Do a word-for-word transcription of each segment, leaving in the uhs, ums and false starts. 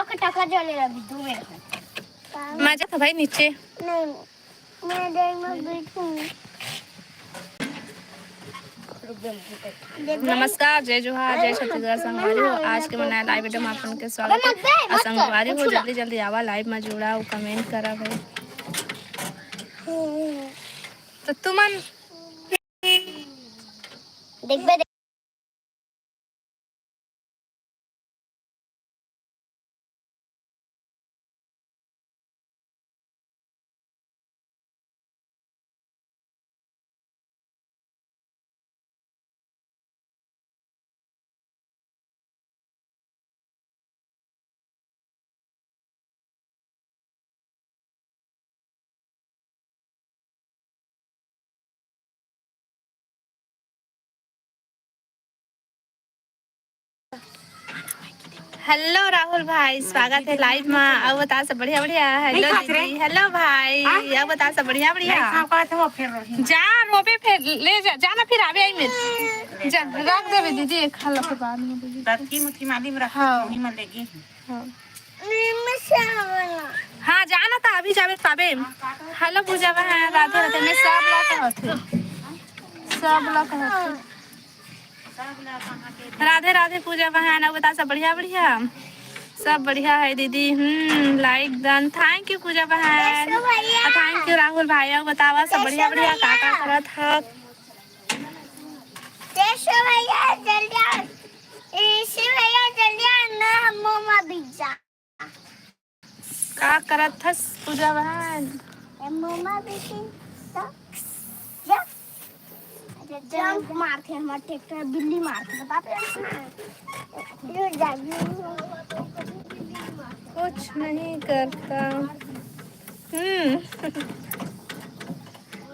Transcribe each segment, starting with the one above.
टका जले रही दो मिनट। मैं जाता भाई नीचे। नहीं, मैं देर में बैठूंगी। नमस्कार, जय जोहार, जय छत्तीसगढ़ संगवारी हो। आज के मैं नया लाइव वीडियो में आप मन के स्वागत है। अउ संगवारी हो, जल्दी जल्दी आवा लाइव में जुड़ा अउ कमेंट करा भाई। तो तुमन देखबे। हेलो राहुल भाई, स्वागत है लाइव में। अउ बता सब बढ़िया बढ़िया। हेलो दीदी, हेलो भाई। अउ बता सब बढ़िया बढ़िया। जा रोबे, फिर ले जा, जाना, फिर आबे आई में। जा, रख देबे दीदी, एक हल्ला के बाद में दीदी। दतकी मुठी माली में रख, हाँ। वही में लेगी। हाँ। हाँ, जाना था, अभी जाबे पाबे। हेलो पूजा बहन, राधे राधे। मैं सब ला कहत हूँ, सब ला कहत हूँ। राधे राधे पूजा बहन, अउ बता सब बढ़िया बढ़िया? सब बढ़िया है दीदी। हम्म, लाइक डन। थैंक यू पूजा बहन। थैंक यू राहुल भाई। अउ बतावा सब बढ़िया बढ़िया, का का करत ह? भैया जल्दी आ, भैया जल्दी आ ना, हम मोमा पिज्जा। का करत हस पूजा बहन? ए, मोमा बेटी, जा, जा। अरे, जंप मारथे हमर ट्रैक्टर, बिल्ली मारथे, बता दे। रुक जा, बिल्ली। कुछ नहीं करता। हम्म।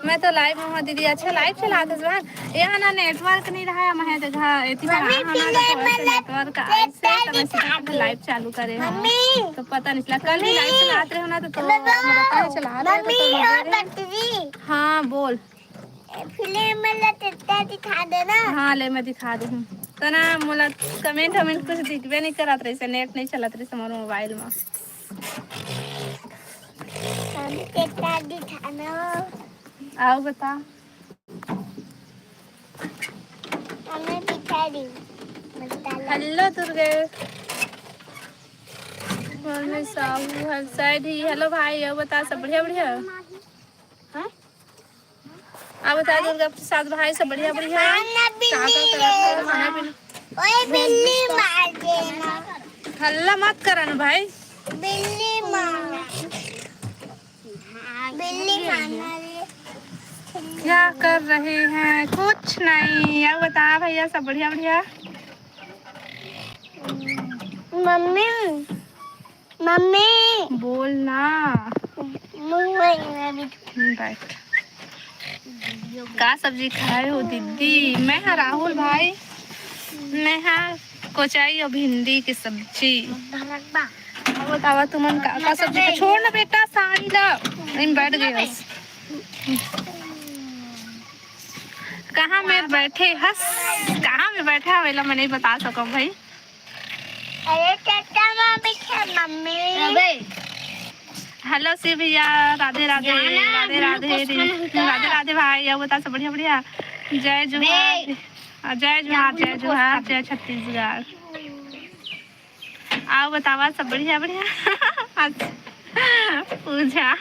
मैं तो लाइव में हूँ दीदी। अच्छा, लाइव चलात हस बहन? यहाँ ना नेटवर्क नहीं रहा है, मैं जगह एती पर मम्मी, आया हूँ ना, तो थोड़ा सा नेटवर्क आए से, तो मैं सीधा सीधा लाइव चालू करे हूँ। मम्मी। तो पता नहीं चला, कल भी लाइव चलात रहे हो ना, तो, तो मम्मी। मोबाइल चलात रहे, तो, तो और बंटरी। हाँ, बोल। फिल्म में लटकता दिखा देना। हाँ, ले, मैं दिखा दूँ। तो ना, मोला कमेंट वमेंट कुछ दिखबे नहीं करत रहिस, नेट नहीं चलत रहिस हमर मोबाइल में। हम कितना दिखाना। अउ बता। हमें दिखा दी। हेलो दुर्गे। और मैं साहू हर साइड ही। हेलो भाई, अउ बता सब बढ़िया बढ़िया? हाँ? अउ बता दुर्गा प्रसाद भाई सब बढ़िया बढ़िया? खाना पीना। का का करत हो? खाना पीना? ओए बिल्ली मार देना। हल्ला मत करा ना भाई। बिल्ली मार। बिल्ली मारना रे। क्या कर रहे हैं? कुछ नहीं। अउ बता भैया, सब बढ़िया बढ़िया? Mummy, mummy. बोल ना। मुंह में बैठ। का सब्जी खाए हो दीदी? मैं हा राहुल भाई, मैं हा कोचाई अउ भिंडी के सब्जी। बतावा तुमन का, का सब्जी खा-, छोड़ ना बेटा साड़ी ला, इन बैठ गए हस। कहाँ में बैठे हस, कहाँ में बैठा हवे ला मैं नहीं बता सकूँ भाई। अरे चाचा माँ बैठे मम्मी। अबे। हेलो शिव भैया, राधे राधे। जाना, राधे राधे। राधे राधे भाई, अउ बता सब बढ़िया बढ़िया? जय जोहार। बे। आ, जय जोहार, जय जोहार, जय छत्तीसगढ़। अउ बतावा सब बढ़िया बढ़िया? अच्छा, पूजा।